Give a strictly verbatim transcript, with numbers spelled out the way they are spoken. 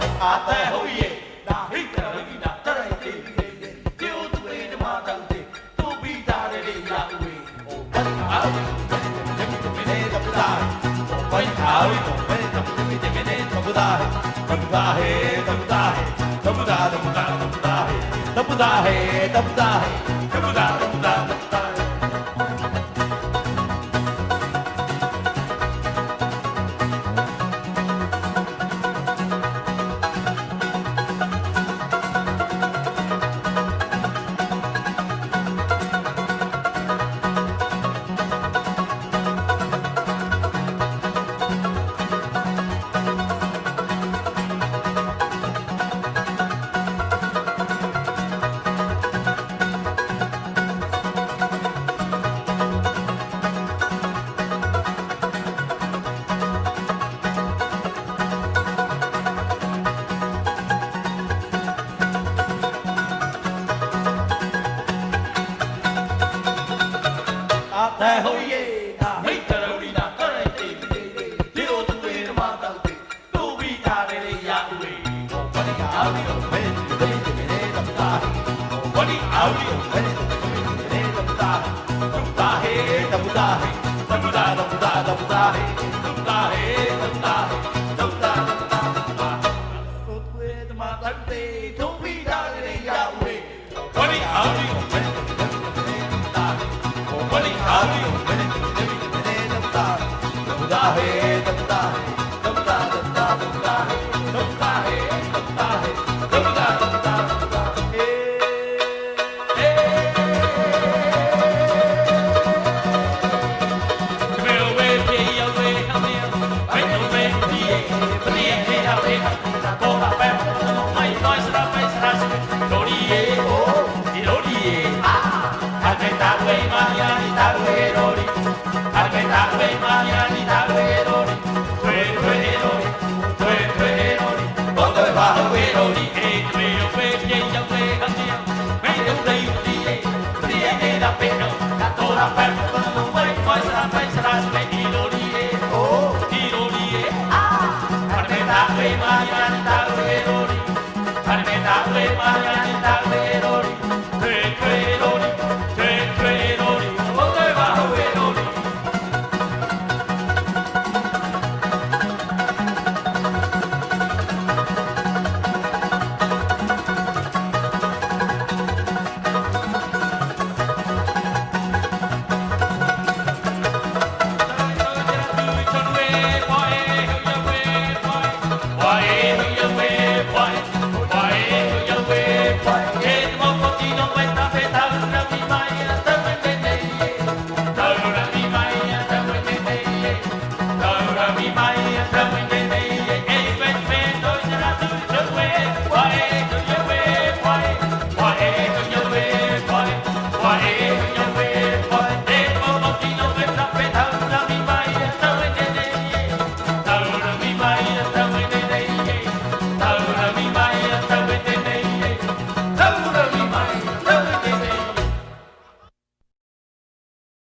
tahi, a tae hoʻi e. Nā hei te rahi, nā tarai te riri, te ʻōtuʻe, te mātaʻu, te tōpī, tā rere iā ʻoe. ʻO Pani ʻAuri, ʻo Pani te mene, mene, tapu tahi. ʻO Pani ʻAuri, ʻo Pani te mene, mene, tapu tahi. Tapu tahi, tapu tahi, tapu tahi, tapu tahi, tapu tahi, tapu tahi, tapu tahi, tapu tahi, tapu tahi. A tae hoʻi e, nā hei te rahi, nā tarai te riri, te ʻōtuʻe, te mātaʻu, te tōpī, tā rere iā ʻoe. ʻO Pani ʻAuri, ʻo Pani te mene, mene, tapu tahi. ʻO Pani ʻAuri, ʻo Pani te mene, mene, tapu tahi. Tapu tahi, tapu tahi, tapu tahi, tapu tahi, tapu tahi, tapu tahi, tapu tahi, tapu tahi, tapu tahi. ʻO te mātaʻu, te tōpī, tā rere iā ʻoe. Pani ʻAuri, ʻo